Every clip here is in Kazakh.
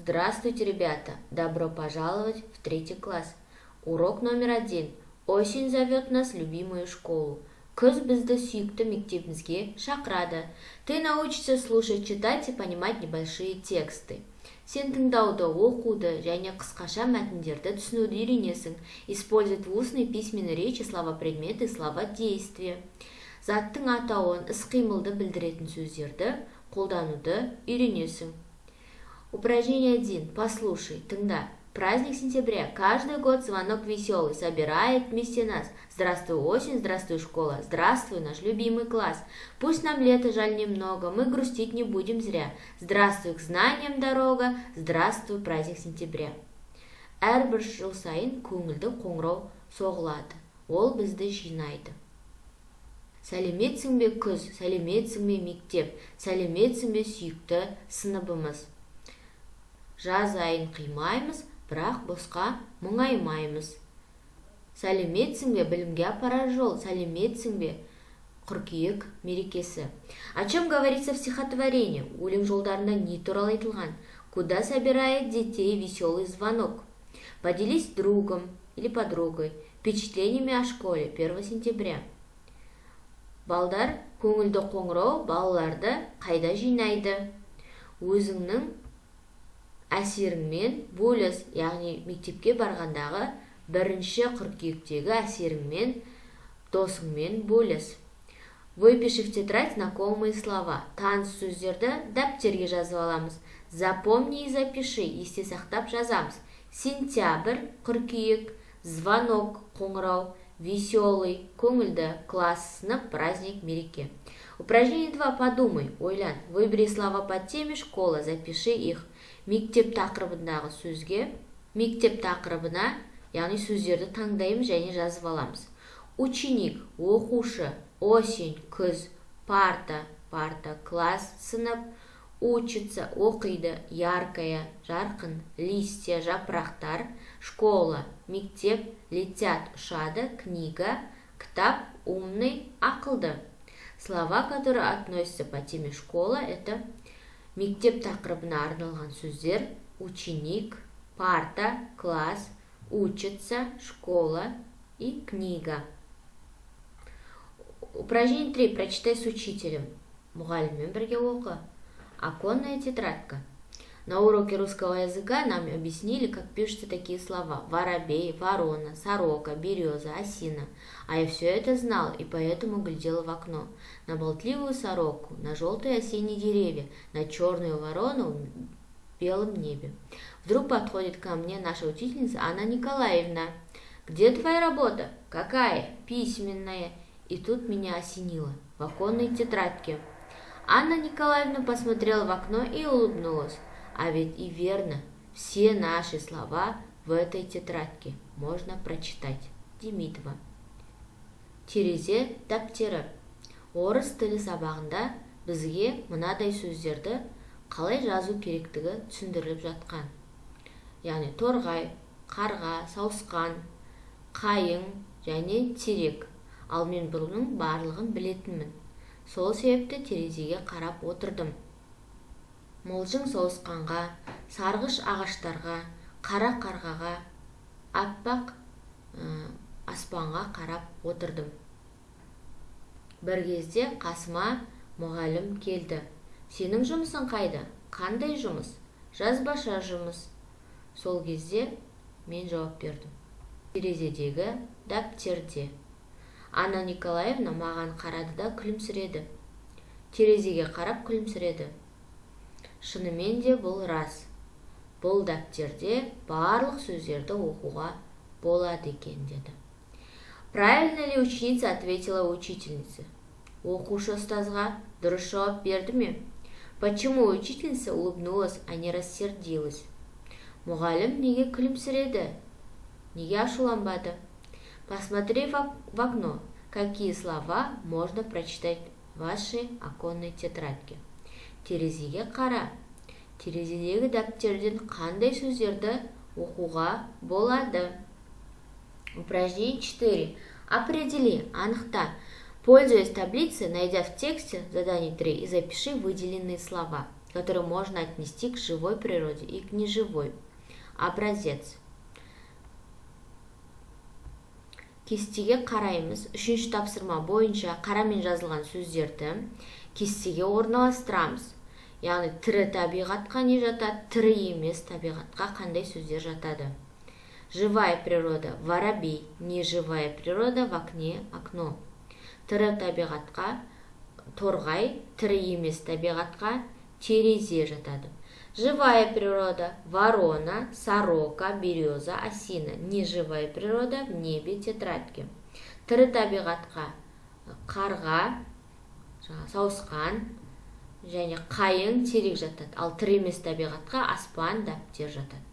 Здравствуйте, ребята! Добро пожаловать в третий класс. Урок номер 1. Осень зовет нас в любимую школу. Күз бізді сүйікті мектебімізге шақырады. Ты научишься слушать, читать и понимать небольшие тексты. Сен тыңдауды, оқуды және қысқаша мәтіндерді түсінуді үйренесің. Использовать в устной и письменной речи слова предметы, слова действия. Заттың атауын, іс-қимылды білдіретін сөздерді қолдануды үйренесің. Упражнение 1. Послушай, тыңда. Праздник сентября. Каждый год звонок веселый собирает вместе нас. Здравствуй, осень, здравствуй, школа. Здравствуй, наш любимый класс. Пусть нам лето жаль немного, мы грустить не будем зря. Здравствуй, к знаниям дорога. Здравствуй, праздник сентября. Әрбір жыл сайын көңілді қоңырау соғылады. Ол бізді жинайды. Сәлеметсің бе, күз, сәлеметсің бе, мектеп, сәлеметсің бе, сүйікті сыныбымыз! Жаз айын қимаймыз, бірақ босқа мұңаймаймыз. Сәлеметсің бе, білімге апарар жол, сәлеметсің бе, қыркүйек мерекесі! О чем говорится в стихотворении? Өлең жолдарында не туралы айтылған? Куда собирает детей веселый звонок? Поделись с другом или подругой впечатлениями о школе 1 сентября. Балдар, көңілді қоңырау балаларды қайда жинайды? Өзіңнің әсеріңмен бөліс, яғни мектепке барғандағы 1 қыркүйектегі әсеріңмен досыңмен бөліс. Выпиши в тетрадь знакомые слова. Таныс сөздерді дәптерге жазып аламыз. Запомни и запиши. Есте сақтап жазамыз. Сентябрь – қыркүйек, звонок – қоңырау, веселый – көңілді, класс – сынып, праздник – мереке. Упражнение 2. Подумай, ойлан. Выбери слова по теме «школа», запиши их. Мектеп тақырыбындағы сөзге, мектеп тақырыбына, яғни сөздерді таңдаймыз және жазып аламыз. Ученик – оқушы, осень – күз, парта – парта, класс – сынып, учится – оқиды, яркая – жарқын, листья – жапырақтар, школа – мектеп, летят – ұшады, книга – кітап, умный – ақылды. Слова, которые относятся по теме «школа», это мектеп тақырыбына арналған сөздер: ученик, парта, класс, учится, школа и книга. Упражнение 3. Прочитай с учителем. Мұғаліммен бірге оқы. Оконная тетрадка. На уроке русского языка нам объяснили, как пишутся такие слова: воробей, ворона, сорока, береза, осина. А я все это знал и поэтому глядела в окно. На болтливую сороку, на желтые осенние деревья, на черную ворону в белом небе. Вдруг подходит ко мне наша учительница Анна Николаевна. «Где твоя работа?» «Какая?» «Письменная». И тут меня осенило. В оконной тетрадке. Анна Николаевна посмотрела в окно и улыбнулась. А ведь и верно, все наши слова в этой тетрадке можно прочитать. Демидова. Терезе дәптері. Орыс тілі сабағында бізге мынадай сөздерді қалай жазу керектігі түсіндіріліп жатқан. Яғни торғай, қарға, сауысқан, қайың және терек. Ал мен бұның барлығын білетінмін. Сол себепті терезеге қарап отырдым. Мылжың сауысқанға, сарғыш ағаштарға, қара қарғаға, аппақ аспанға қарап отырдым. Бір кезде қасыма мұғалім келді. «Сенің жұмысың қайда?» «Қандай жұмыс?» «Жазбаша жұмыс». Сол кезде мен жауап бердім: «Терезедегі дәптерде». Анна Николаевна маған қарады да күлімсіреді. Терезеге қарап күлімсіреді. «Шынымен де, бұл рас, бұл дәптерде барлық сөздерді оқуға болады екен», – деді. Правильно ли ученица ответила учительнице? Оқушы ұстазға дұрыс жауап берді ме? Почему учительница улыбнулась, а не рассердилась? Мұғалім неге күлімсіреді, неге ашуланбады? Посмотри в окно. Какие слова можно прочитать в вашей оконной тетрадке? Терезеге қара. Терезедегі дәптерден қандай сөздерді оқуға болады? Упражнение 4. Определи, анықта. Пользуясь таблицей, найдя в тексте задание 3 и запиши выделенные слова. которые можно отнести к живой природе и к неживой. Образец. Кестеге қараймыз. Үшінші тапсырма бойынша қарамен жазылған сөздерді кестеге орналастырамыз. Яғни тірі табиғатқа не жатады, тірі емес табиғатқа қандай сөздер жатады. Живая природа – воробей, неживая природа – в окне окно. Тірі табиғатқа торғай, тірі емес табиғатқа терезе жатады. Живая природа – ворона, сорока, береза, осина. Неживая природа – в небе тетрадки. Тірі табиғатқа қарға, сауысқан және қайың, терек жатады. Ал тірі емес табиғатқа аспан, дәптер жатады.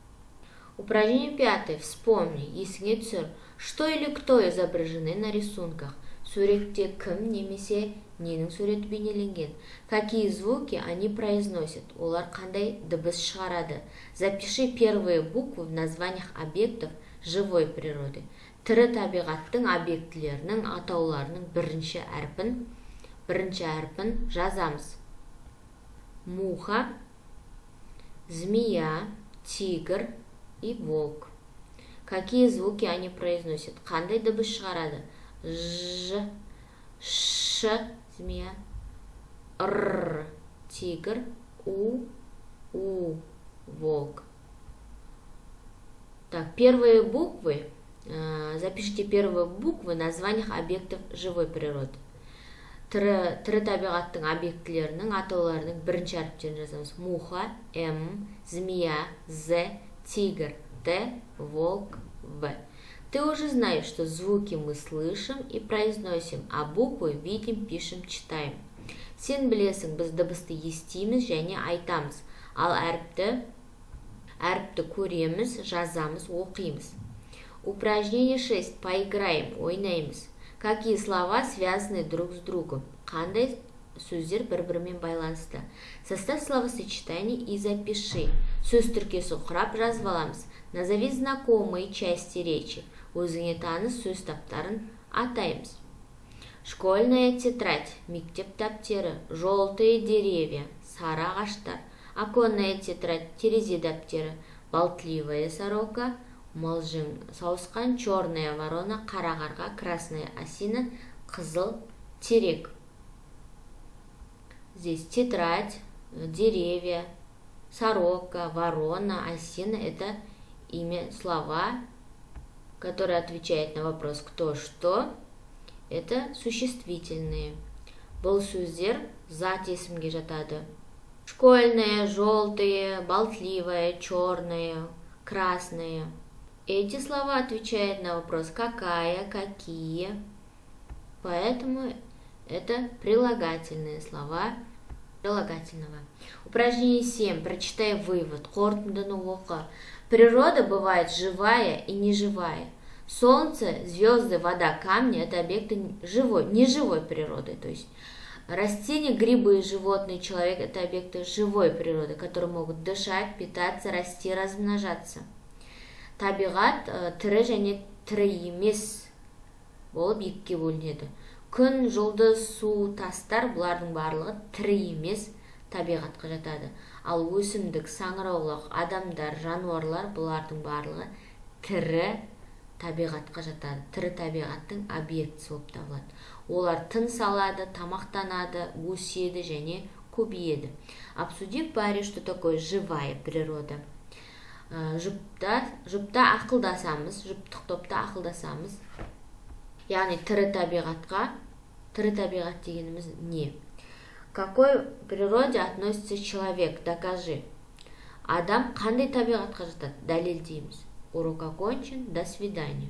Упражнение 5. Вспомни, есіңе түсір. Что или кто изображены на рисунках? Суретте кім немесе ненің суреті бейнеленген? Какие звуки они произносят? Олар қандай дыбыс шығарады? Запиши первые буквы в названиях объектов живой природы. Тірі табиғаттың объектілерінің атауларының бірінші әрпін жазамыз. Муха, змея, тигр и волк. Какие звуки они произносят? Қандай дыбыс шығарады? Ж, ш, змея, р, тигр, у, волк. Так, первые буквы, запишите первые буквы в названиях объектов живой природы. Тірі табиғаттың объектілерінің атауларының бірінші әріптерін жазамыз. Муха, М, змея, З, тигр, Т, волк, В. Ты уже знаешь, что звуки мы слышим и произносим, а буквы видим, пишем, читаем. Сен білесің, біз дыбысты естиміз және айтамыз, ал әріпті көреміз, жазамыз, оқимыз. Упражнение 6. Поиграем, ойнаймыз. Какие слова связаны друг с другом? Қандай сөздер бір-бірімен байланысты? Составь словосочетание и запиши. Сөз тіркесі құрап жазып аламыз. Назови знакомые части речи. Өзіңе таныс сөз таптарын атаймыз. Школьная тетрадь, мектеп дәптері, желтые деревья, сары ағаштар, оконная тетрадь, терезе дәптері, болтливая сорока, мылжың сауысқан, черная ворона, қара қарға, красная осина, қызыл терек. Здесь тетрадь, деревья, сорока, ворона, осина – это имя, слова, которые отвечают на вопрос «кто что». Это существительные. Бұл сөздер зат есімге жатады. Школьная, желтые, болтливая, черная, красная. Эти слова отвечают на вопрос «какая», «какие». Поэтому это прилагательные слова прилагательного. Упражнение 7. Прочитай вывод. Қорытындыны оқы. Природа бывает живая и неживая. Солнце, звезды, вода, камни – это объекты живой, неживой природы. То есть растения, грибы, животные, человек – это объекты живой природы, которые могут дышать, питаться, расти, размножаться. Табиғат тірі және тірі емес болып екіге бөлінеді. Күн, жұлдыз, су, тастар – бұлардың барлығы тірі емес табиғатқа жатады. Ал өсімдік, саңырауқұлақ, адамдар, жануарлар – бұлардың барлығы тірі табиғатқа жатады. Тірі табиғаттың объектісі болып табылады. Олар тыныс алады, тамақтанады, өседі және көбейеді. Обсуди в паре, что такое живая природа. Жұпта ақылдасамыз, жұптық топта ақылдасамыз. Яғни тірі табиғат дегеніміз не? К какой природе относится человек? Докажи. Адам қандай табиғатқа жатады? Дәлелдейміз. Урок окончен. До свидания.